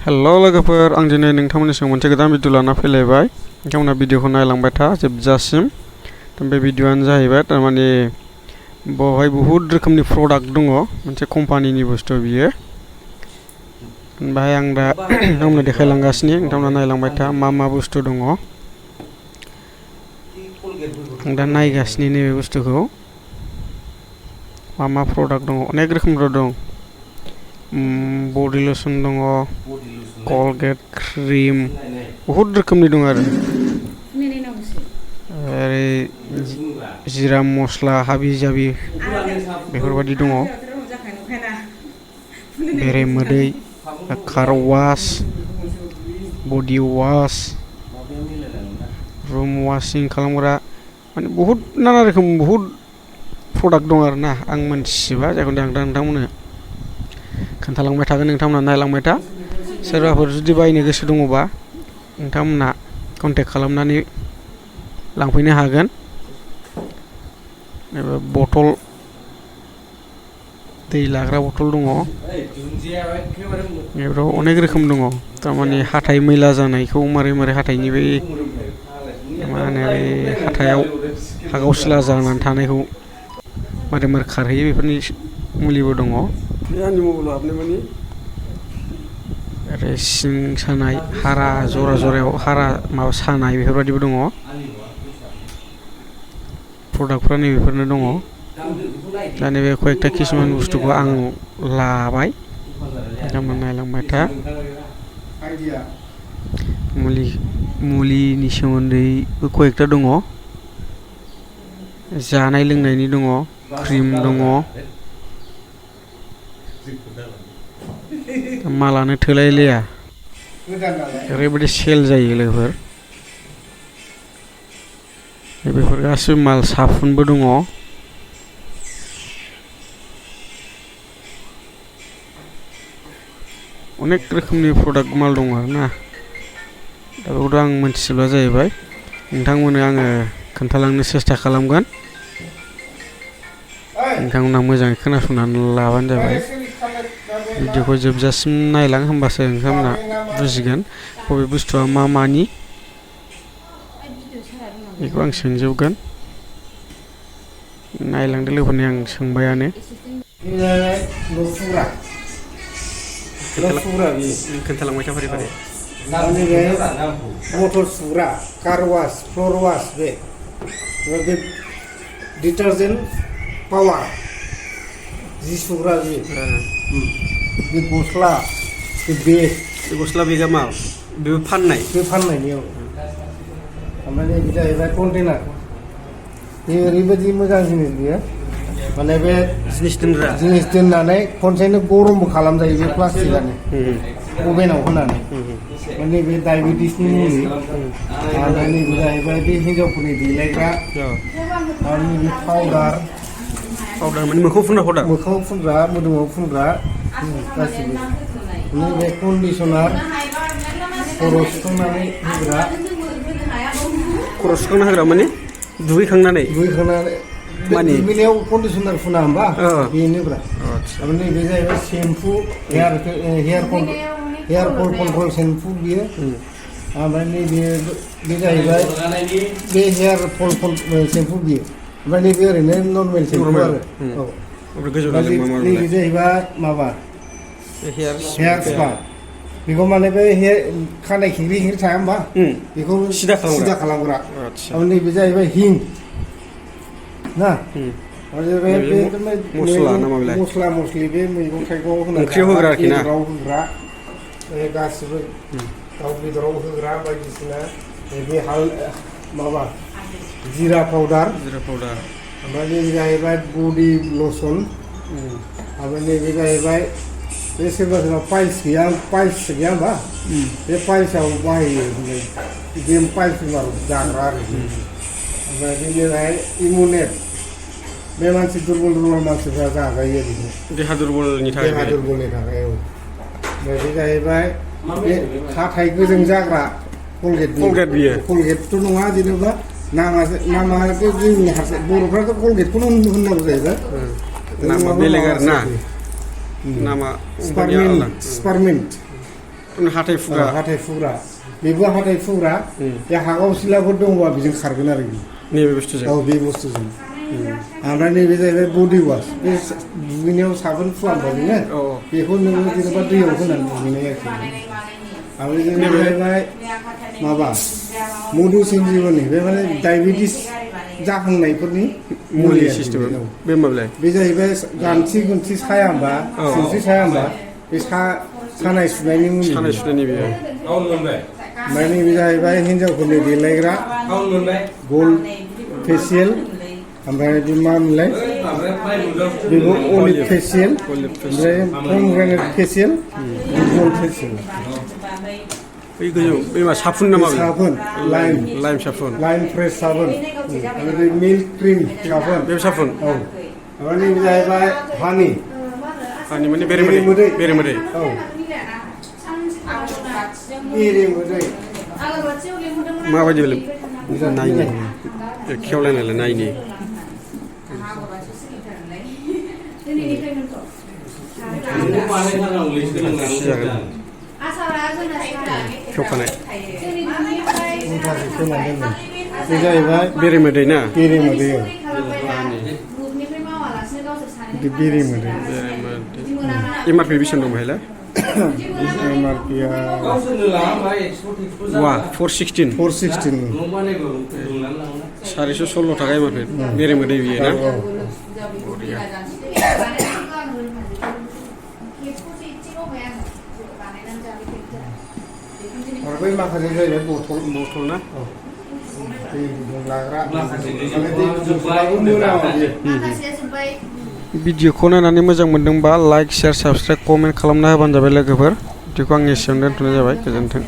हेल' लोगोफोर आं दिनै नोंथांमोननिसिम मोनसे गोदान भिडिअ लाना फैलायबाय नोंथांमोना भिडिअखौ नायलांबाय था जोबजासिम बे भिडिअआनो जाहैबाय थारमाने बेवहाय बहुद रोखोमनि प्रडाक्ट दङ मोनसे कम्पानिनि बुस्थु बियो ओमफ्राय आं दा नोंथांमोननो देखायलांगासिनो नोंथांमोना नायलांबाय था मा मा बुस्थु दङ आं दा नायगासिनो नैबे बुस्थुखौ मा मा प्रडाक्ट दङ अनेक रोखोमनि दं बडि लसन दङ कलगेट क्रिम बहुद रोखोमनि दं आरो ओरै जिरा मस्ला हाबि जाबि बेफोरबायदि दङ बेरे मोदै कार वाश बडि वाश रुम वाशिं खालामग्रा माने बहुद नाना रोखोम बहुद प्रडाक्ट दं आरो ना आं मोनथिजोबा जायखौ आं दा नोंथांमोननो खोन्थालांबाय थागोन नोंथांमोना नायलांबाय था सोरबाफोर जुदि बायनो गोसो दङबा नोंथांमोना कन्टेक्ट खालामनानै लांफैनो हागोन बथल दै लाग्रा बथल दङ बेफोराव अनेक रोखोम दङ थारमाने हाथाय मैला जानायखौ मारै हाथायनि बै मा होनो बे हाथायाव हागाव सिला जानानै थानायखौ मारै खारहैयो बेफोरनि मुलिबो दङ बे आंनि मबाइलाव हाबनाय माने आरो सिं सानाय हारा जरायाव हारा माबा सानाय बेफोरबायदिबो दङ प्रडाक्टफ्रा नैबेफोरनो दङ दा नैबे कयेकथा किसुमान बुस्थुखौ आं लाबाय नोंथांमोना नायलांबाय था मुलिनि सोमोन्दैबो कयेकथा दङ जानाय लोंनायनि दङ क्रिम दङ मालानो थोलायलाया ओरैबायदि सेल जायो लोगोफोर बेफोर गासिबो माल साफुनबो दङ अनेक रोखोमनि प्रडाक्ट माल दङ आरो ना दा बेखौथ' आं मोनथिजोबला जाहैबाय नोंथांमोननो आङो खोन्थालांनो सेस्था खालामगोन नोंथांमोना मोजाङै खोनासंनानै लाबानो जाबाय भिडिअखौ जोबजासिम नायलां होमबासो नोंथांमोना बुजिगोन बबे बुस्थुआ मानि बेखौ आं सोंजोबगोन नायलांदो लोगोफोरनि आं सोंबायानो खोन्थालांबाय था फारि मटर सुग्रा कार वाश फ्लोर वाश बे डिटारजेन्ट पावार जि सुग्रा बे गस्ला बे गस्ला बेगा मा बेबो फाननायनियाव ओमफ्राय बे जाहैबाय कन्टेनार बे ओरैबायदि मोजां जिनिस बेयो माने बे जिनिस दोननानै खनसेनो गरमबो खालामजायो बे प्लास्टिकानो अभेनाव होनानै माने बे डायबेटिसनि मुलि ओमफ्राय नैबे जाहैबाय बे हिन्जावफोरनि देलायग्रा आरो नैबे पाउडार माने मोखाङाव फुनग्रा मोदोमाव फुनग्रा गासिबो नैबे कन्डिसनार खर' सुखांनानै होग्रा माने दुगैखांनानै माने बेलायाव कन्डिसनार फुना होमबा बेनोब्रा ओमफ्राय नैबे जाहैबाय सेम्पु हेयार फल कन्ट्रल सेम्पु बियो ओमफ्राय नैबे जाहैबाय बे हेयार फल सेम्पु बियो ओमफ्राय नैबे ओरैनो नर्मेल सेम्पु आरो नैबे जाहैबाय माबा हेयार स्पा बेखौ माने बे खानाय खिंख्रि थाया होमबा बेखौ सिदा खालामग्रा ओमफ्राय नैबे जाहैबाय हिं ना मस्ला मस्लि बे मैगं थाइगं होग्रा गासिबो दाउ बेदराव होग्रा बायदिसिना बे माबा जिरा पाउडार ओमफ्राय नैबे जाहैबाय बडि लसन ओमफ्राय नैबे जाहैबाय बे सोरबा पाइल्स गैया होमबा बे पाइल्सआव बाहायो बे पाइल्स बेमार जाग्रा आरो ओमफ्राय बेनिफ्राय इमुनेट बे मानसि दुरबल मानसिफ्रा जाजायो बेखौ देहा दुरबलनि थाखाय ओमफ्राय बे जाहैबाय बे हाथाय गोजों जाग्रा कलगेटथ' नङा जेनेबा नामाथ' जोंनि बर'फ्राथ' कलगेटखौनो होननांगौ जाहैबाय नामा बेलेग आरो ना नामा स्पारमिन्ट हाथाय फुग्रा हाथाय फुग्रा बेबो हाथाय फुग्रा बे हागाव सिलाफोर दङबा बेजों खारगोन आरो नैबे बुस्थुजों औ बे बुस्थुजों ओमफ्राय नैबे जाहैबाय बडि वाश बे दुगैनायाव साबोन फुवांबानो बेखौ नोङो जेनेबा दैयाव होनानै दुगैनाय आरोखि जों जाहैबाय माबा मधु सन्जीवनी बे माने डायबेटिस जाहांनायफोरनि मुलि सिस्टेम बे माब्लाय बे जाहैबाय गान्थि गुन्थि साया होमबा सिनस्रि साया होमबा बे सानाय सुनायनि मुलि बेयो ओमफ्राय नैबे जाहैबाय हिन्जावफोरनि देलायग्रा गल्ड फेसियेल ओमफ्राय बे मा मोनलाय बेबो अलिभ फेसियेल ओमफ्राय पमग्रेनेट फेसियेल गल्ड फेसियेल बै गोजौ बै मा साफुन नामा साफुन लाइम साफुन लाइम फ्रेस साफुन ओमफ्राय मिल्क क्रिम साफुन बे साफुन औ ओमफ्राय नैबे जाहैबाय हानि माने बेरेमोदै औ बेरेमोदै माबायदि नायनि खेवलायनायलाय नायनि खेवखानाय बे जाहैबाय बेरेमोदै ना बेरेमोदै बेरेमोदै एमआरपि बेसेबां दं बेहायलाय एमआरपिआ 416 416 थाखा एमआरपि बेरेमोदै बियो ना बै माखासे जाहैबाय बथल ना भिडिअखौ नायनानै मोजां मोनदोंबा लाइक शेयार साबस्क्राइब कमेन्ट खालामना होबानो जाबाय लोगोफोर भिडिअखौ आंनि एसेयावनो दोनथ'नाय जाबाय गोजोन्थों।